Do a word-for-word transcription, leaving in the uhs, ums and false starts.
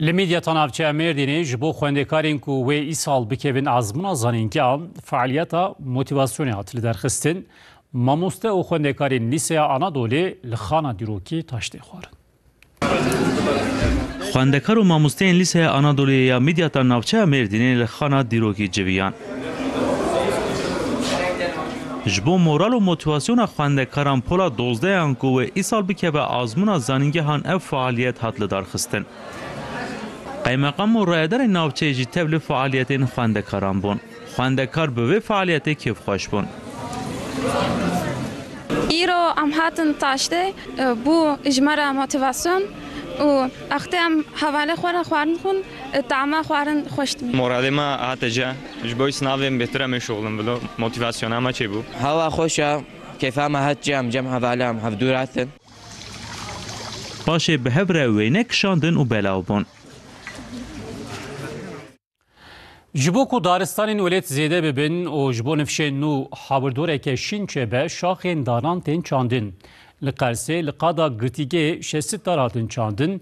Li Midyata navçeya Mêrdînê ji bo xwendekarên ku wê îsal bikevin ezmûna zanîngehan, fealiyeta motîvasyonê hat lidarxistin. Mamoste û xwendekarên Lîseya Anadolê li xana dîrokî taştê xwarin. Xwendekar û mamosteyên Lîseya Anadolê ya Midyata navçeya Mêrdînê li xana dîrokî civiyan. Ji bo moral û motîvasyona xwendekaran pola dozdehan ku wê îsal bikeve azmûna zanîngehan ev fealiyet hat lidarxistin. Qeymeqam û rayedarên navçeyê jî tev li fealiyetên xwendekaran bûn. Xwendekar bi vê fealiyetê kêfxweş bûn. Îro em hatin taştê, e, bû ji me re motîvasyon û extê em hevalê xwe re xwarin xwin, e, tama xwarin xweş dimî. Moralê me hate ce, ji bo sınavên bêtir em ê şoxlin bilo, motîvasyona me çêbû. Hewa xweş e, kêfa me hat ce, em cem hevalê em hevdû ratin. Paşê bi hev re wêne kişandin û belav bûn. Ji bo ku daristanên welêt zêde bibin û ji bo nifşên nû hawirdoreke şîn çêbe, şaxên danan tên çandin. Li Qersê li qada girtîgehê şêst dar hatin çandin,